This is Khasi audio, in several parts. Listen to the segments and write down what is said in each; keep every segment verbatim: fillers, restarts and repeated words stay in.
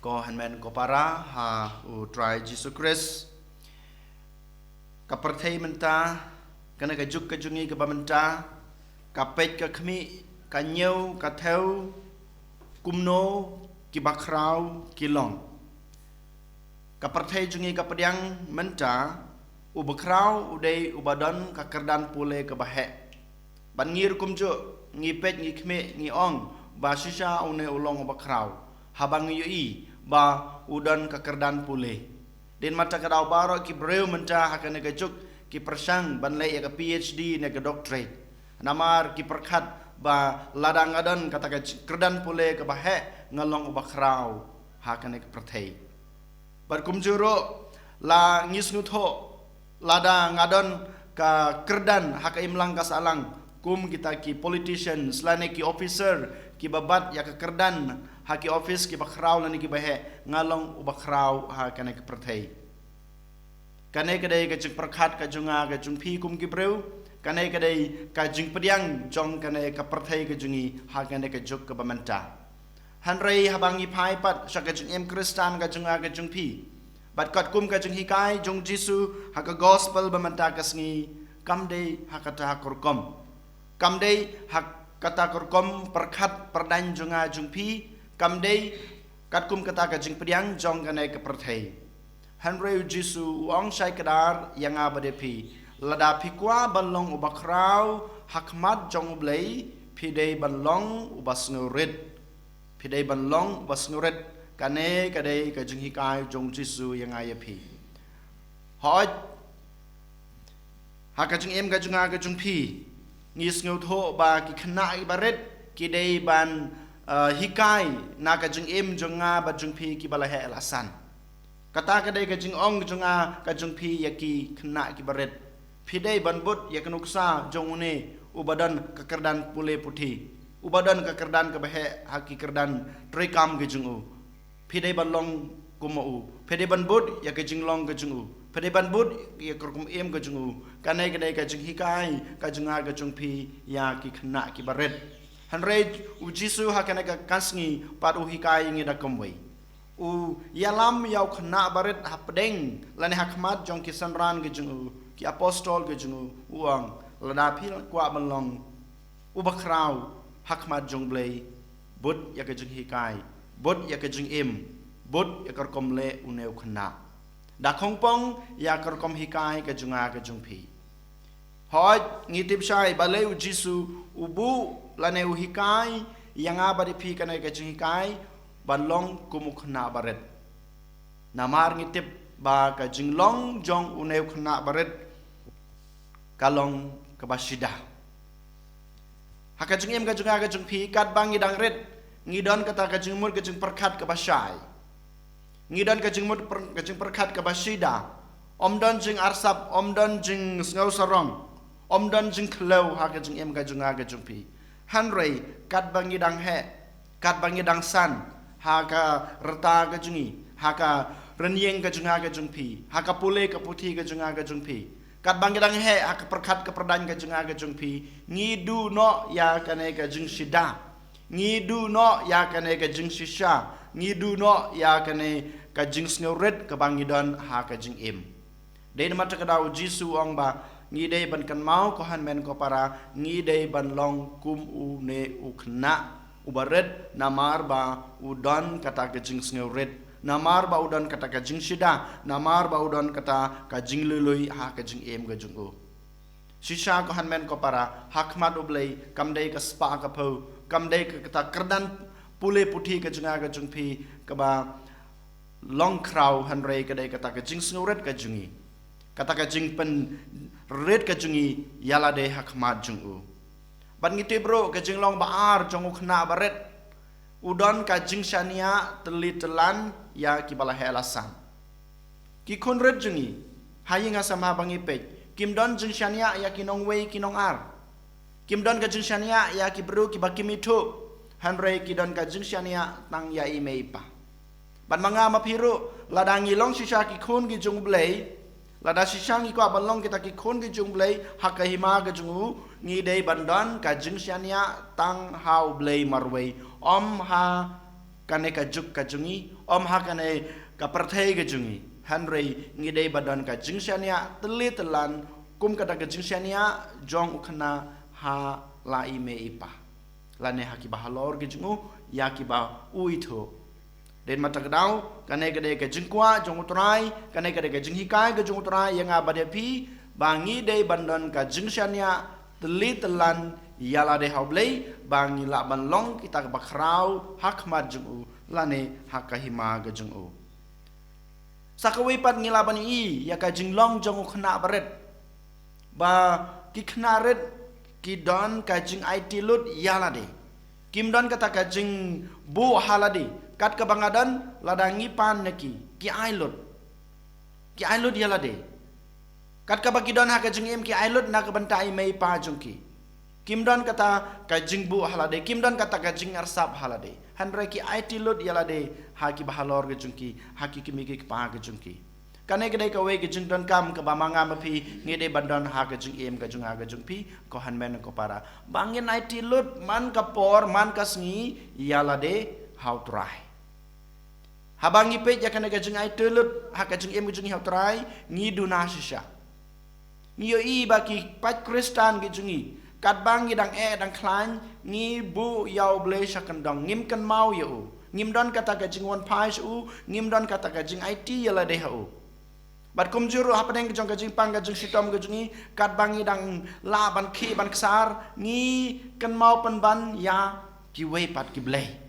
Ko hynmen ko para ha U Trai Jisu Khrist. Ka pyrthei mynta, kane ka juk ka jong ngi kaba mynta, ka peit ka khmih, ka ñiew, ka thew, kumno ki bakhraw ki long. Ka pyrthei jong ngi ka pdiang mynta, u bakhraw u dei uba don ka kyrdan pule kaba heh. Bad ngi ruh kumjuh, ngi peit, ngi khmih, ngi ong ba shisha une u long u bakhraw, haba ngi ïohi ba u don ka kyrdan pule. Dei namar kata ka daw baroh ki briew mynta ha kane ka juk ki pyrshang ban leh ïa ka P H D ne ka doctorate. Namar ki pyrkhat ba lada nga don kata ka j-, kyrdan pule kaba heh, nga long u bakhraw ha kane ka pyrthei. Bad kumjuh ruh, la ngi sngewthuh, lada nga don ka kyrdan ha ka imlang ka sahlang, kum kita ki politicians lane ki officer kiba bat ïa ka kyrdan ha ki office kiba khraw lane kiba heh, nga long u bakhraw ha kane ka pyrthei. Kane ka dei ka jingpyrkhat ka jong nga ka jong phi kum ki briew, kane ka dei ka jingpdiang jong kane ka pyrthei ka jong ngi ha kane ka juk kaba mynta. Hynrei haba ngi phai pat sha ka jingim Khristan ka jong nga ka jong phi, bad katkum ka jinghikai jong Jisu ha ka gospel ba mynta ka sngi, kam dei ha kata ka rukom. Kam dei ha kata ka rukom pyrkhat pyrdaiñ jong nga jong phi, kam dei katkum kata ka jingpdiang jong kane ka pyrthei. Hynrei u Jisu u ong shai kdar ïa nga bad ïa phi, lada phi kwah ban long u bakhraw ha khmat jong U Blei, phi dei ban long uba sngewrit. Phi dei ban long uba sngewrit. Kane ka dei ka jinghikai jong Jisu ïa nga ïa phi. Hooid, ha ka jingim ka jong nga ka jong phi, ngi sngewthuh ba ki khynnah kiba rit ki dei ban, eh, hikai na ka jingim jong nga bad jong phi kiba la heh la san. Kata ka dei ka jingong jong nga ka jong phi ïa ki khynnah kiba rit. Phi dei ban bud ïa ka nuksa jong une uba don ka kyrdan pule puthi, uba don ka kyrdan kaba heh ha ki kyrdan treikam ki jong u. Phi dei ban long kum u. Phi dei ban bud ïa ka jinglong ka jong u. Phi dei ban bud ïa ka rukom im ka jong u. Kane ka dei ka jinghikai ka jong nga ka jong phi ïa ki khynnah kiba rit. Hynrei u Jisu ha kane ka sngi pat u hikai ïa ngi da kumwei. U ïalam ïa u khynnah barit hapdeng lane ha khmat jong ki synran ki jong u, ki apostol ki jong u, u ong, lada phi kwah ban long u bakhraw ha khmat jong U Blei, bud ïa ka jinghikai, bud ïa ka jingim, bud ïa ka rukom leh une u khynnah. Da khongpong ïa ka rukom hikai ka jong nga ka jong phi. Hooid, ngi tip shai balei u Jisu u buh lane u hikai ïa nga bad ïa phi kane ka jinghikai ban long kum u khynnah barit. Namar ngi tip ba ka jinglong jong une u khynnah barit ka long kaba shida. Ha ka jingim ka jong nga ka jong phi, katba ngi dang rit, ngi don kata ka jingmut ka jingpyrkhat kaba shai. Ngi don ka jingmut pyr-, ka jingpyrkhat kaba shida. Ym don jingarsap, ym don jingsngew sarong, ym don jingklew ha ka jingim ka jong nga ka jong phi. Hynrei katba ngi dang heh, katba ngi dang san ha ka rta ka jong ngi, ha ka rynïeng ka jong nga ka jong phi, ha ka pule ka puthi ka jong nga ka jong phi, katba ngi dang heh ha ka pyrkhat ka pyrdaiñ ka jong nga ka jong phi, ngi duh noh ïa kane ka jingshida. Ngi duh noh ïa kane ka jingshisha, ngi duh noh ïa kane ka jingsngewrit kaba ngi don ha ka jingim. Dei namar kata ka daw u Jisu u ong ba ngi dei ban kynmaw, ko hynmen ko para, ngi dei ban long kum une u khynnah uba rit, namar ba u don kata ka jingsngewrit, namar ba u don kata ka jingshida, namar ba u don kata ka jinglui lui ha ka jingim ka jong u. Shisha, ko hynmen ko para, ha khmat U Blei kam dei ka spah ka phew, kam dei ka, kata kyrdan pule puthi ka jong nga ka jong phi kaba long khraw, hynrei ka dei kata ka jingsngewrit ka jong ngi, kata ka jingpynrit ka jong ngi ïa lade ha khmat jong u. Bad ngi tip ruh ka jinglong ba ar jong u khynnah barit, u don ka jingshaniah tylli tyllan ïa kiba la heh la san. Ki khun rit jong ngi ha ïing ha sem haba ngi peit, kim don jingshaniah ïa ki nongwei ki nongar. Kim don ka jingshaniah ïa ki briew kiba kim ithuh, hynrei ki don ka jingshaniah tang ïa i mei i pa. Bad ma nga ma phi ruh, lada ngi long shisha ki khun ki jong U Blei, Lada shisha ngi kwah ban long kita ki khun ki jong U Blei ha ka hima ka jong u, ngi dei ban don ka jingshaniah tang ha U Blei marwei, ym ha kane ka juk ka jong ngi, ym ha kane ka pyrthei ka jong ngi. Hynrei ngi dei ban don ka jingshaniah tylli tyllan, kum kata ka jingshaniah jong u khynnah ha la i mei i pa, lane ha kiba halor ka jong u, ïa kiba u ithuh. Dei namar kata ka daw, kane ka dei ka jingkwah jong U Trai, kane ka dei ka jinghikai ka jong U Trai ïa nga bad ïa phi, ba ngi dei ban don ka jingshaniah tylli tyllan ïa lade ha U Blei, ba ngi lah ban long kita kiba khraw ha khmat jong u, lane ha ka hima ka jong u. Sa kawei pat ngi lah ban i ïa ka jinglong jong u khynnah barit, ba ki khynnah rit ki don ka jingaiti lut ïa lade. Kim don kata ka jingbuh ha lade. Kat kaba nga don, lada ngi pan na ki, ki ai lut. Ki ai lut ïa lade. Kat kaba ki don ha ka jingim, ki ai lut na ka bynta i mei i pa jong ki. Kim don kata ka jingbuh ha lade, kim don kata ka jingarsap ha lade. Hynrei ki aiti lut ïa lade ha kiba halor ka jong ki, ha ki kmie ki kpa ka jong ki. Kane ka dei kawei ka jingdonkam kaba ma nga ma phi ngi dei ban don ha ka jingim ka jong nga ka jong phi, ko hynmen ko para, ba ngin aiti lut man ka por man ka sngi ïa lade ha U Trai. Haba ngi peit ïa kane ka jingaiti lut ha ka jingim ka jong ngi ha U Trai, ngi duna shisha. Ngi ïohi ba ki paid Khristan ki jong ngi, katba ngi dang eh dang khlaiñ, ngi buh ïa U Blei sha kyndong, ngim kynmaw ïa u. Ngim don kata ka jingwan phai sha u, ngim don kata ka jingaiti ïa lade ha u. Bad kumjuh ruh hapdeng ka jong ka jingpang ka jingshitom ka jong ngi, katba ngi dang lah ban khih ban ksar, ngi kynmaw pynban ïa kiwei pat ki blei.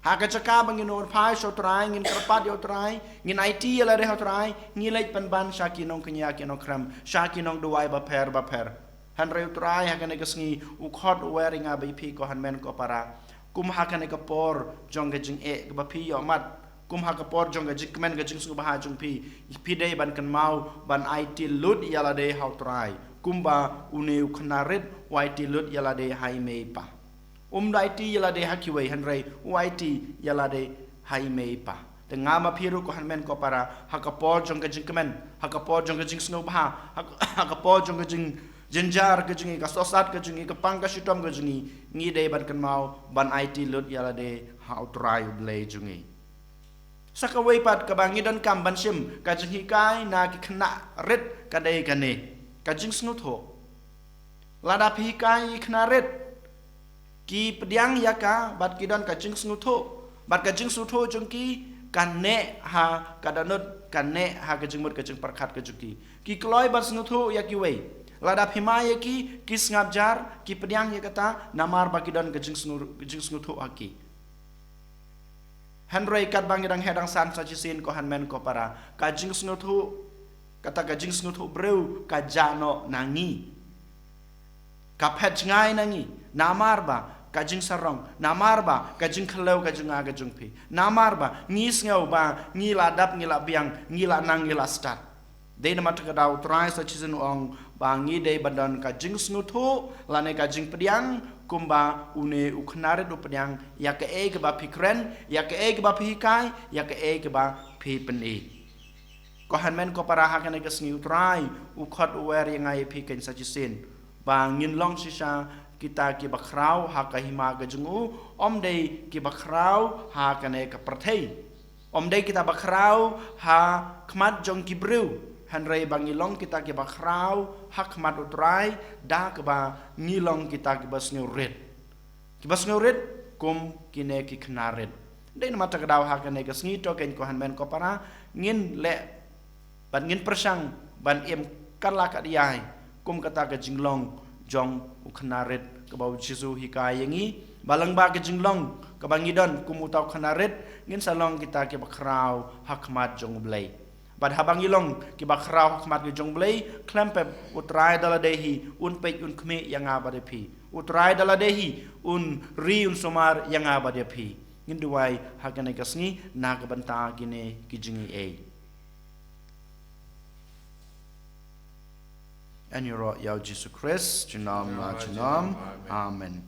Ha ka jaka ba ngin wan phai sha U Trai, ngin kyrpad ïa U Trai, ngin aiti ïa lade ha U Trai, ngi leit pynban sha ki nongkñia ki nongkhrem, sha ki nongduwai bapher bapher. Hynrei U Trai ha kane ka sngi u khot u wer ïa nga bad ïa phi ko hynmen ko para. Kum ha kane ka por jong ka jingeh kaba phi ïohmat, kum ha ka por jong ka jingkmen ka jingsngewbha jong phi, phi dei ban kynmaw ban aiti lut ïa lade ha U Trai. Kumba une u khynnah rit u aiti lut ïa lade ha i mei i pa. Um da aiti ïa lade ha kiwei hynrei u aiti ïa lade ha i mei i pa. Te nga ma phi ruh ko hynmen ko para, ha ka por jong ka jingkmen, ha ka por jong ka jingsngewbha, ha ka, ha ka por jong ka jingjynjar ka jong ngi, ka sohsat ka jong ngi, ka pang ka shitom ka jong ngi, ngi dei ban kynmaw ban aiti lut ïa lade ha U Trai U Blei jong ngi. Sa kawei pat kaba ngi donkam ban shim ka jinghikai na ki khynnah rit ka dei kane, ka jingsngewthuh. Lada phi hikai ïa ki khynnah rit, ki pdiang ïa ka bad ki don ka jingsngewthuh, bad ka jingsngewthuh jong ki ka neh ha ka dohnud, ka neh ha ka jingmut ka jingpyrkhat ka jong ki. Ki kloi ban sngewthuh ïa kiwei. Lada phi mad ïa ki, ki sngap jar, ki pdiang ïa kata namar ba ki don ka jingsngew, jingsngewthuh ha ki. Hynrei katba ngi dang heh dang san sa shisien ko hynmen ko para, ka jingsngewthuh, kata ka jingsngewthuh briew ka jah noh na ngi. Ka phet jngai na ngi, namar ba ka jingsarong, namar ba ka jingkhlem ka jong nga ka jong phi, namar ba ngi sngew ba ngi la dap ngi la biang, ngi la nang ngi la stad. Dei namar kata ka daw U Trai sa shisien u ong ba ngi dei ban don ka jingsngewthuh lane ka jingpdiang kumba une u khynnah rit u pdiang ïa kaei kaba phi kren, ïa kaei kaba phi hikai, ïa kaei kaba phi pyni. Ko hynmen ko para, ha kane ka sngi U Trai u khot u wer ïa nga ïa phi kein sa shisien ba ngin long shisha kita kiba khraw ha ka hima ka jong u, ym dei kiba khraw ha kane ka pyrthei. Ym dei kita ba khraw ha khmat jong ki briew, hynrei ba ngi long kita kiba khraw ha khmat U Trai da kaba ngi long kita kiba sngewrit. Kiba sngewrit kum kine ki khynnah rit. Dei namar kata ka daw ha kane ka sngi to kein ko hynmen ko para, ngin leh bad ngin pyrshang ban im kat la kat ïai kum kata ka jinglong jong u khynnah rit kaba U Jisu u hikai ïa ngi, ba lyngba ka jinglong kaba ngi don kum uta u khynnah rit, ngin sa long kita kiba khraw ha khmat jong U Blei. Bad haba ngi long kiba khraw ha khmat ka jong U Blei, khlem pep U Trai da lade hi un peit un khmih ïa nga bad ïa phi. U Trai da lade hi un ri un sumar ïa nga bad ïa phi. Ngin duwai ha kane ka sngi na ka bynta kine ki jingaiei. Yn ïaroh ïa U Jisu Khrist junom la junom. Amen.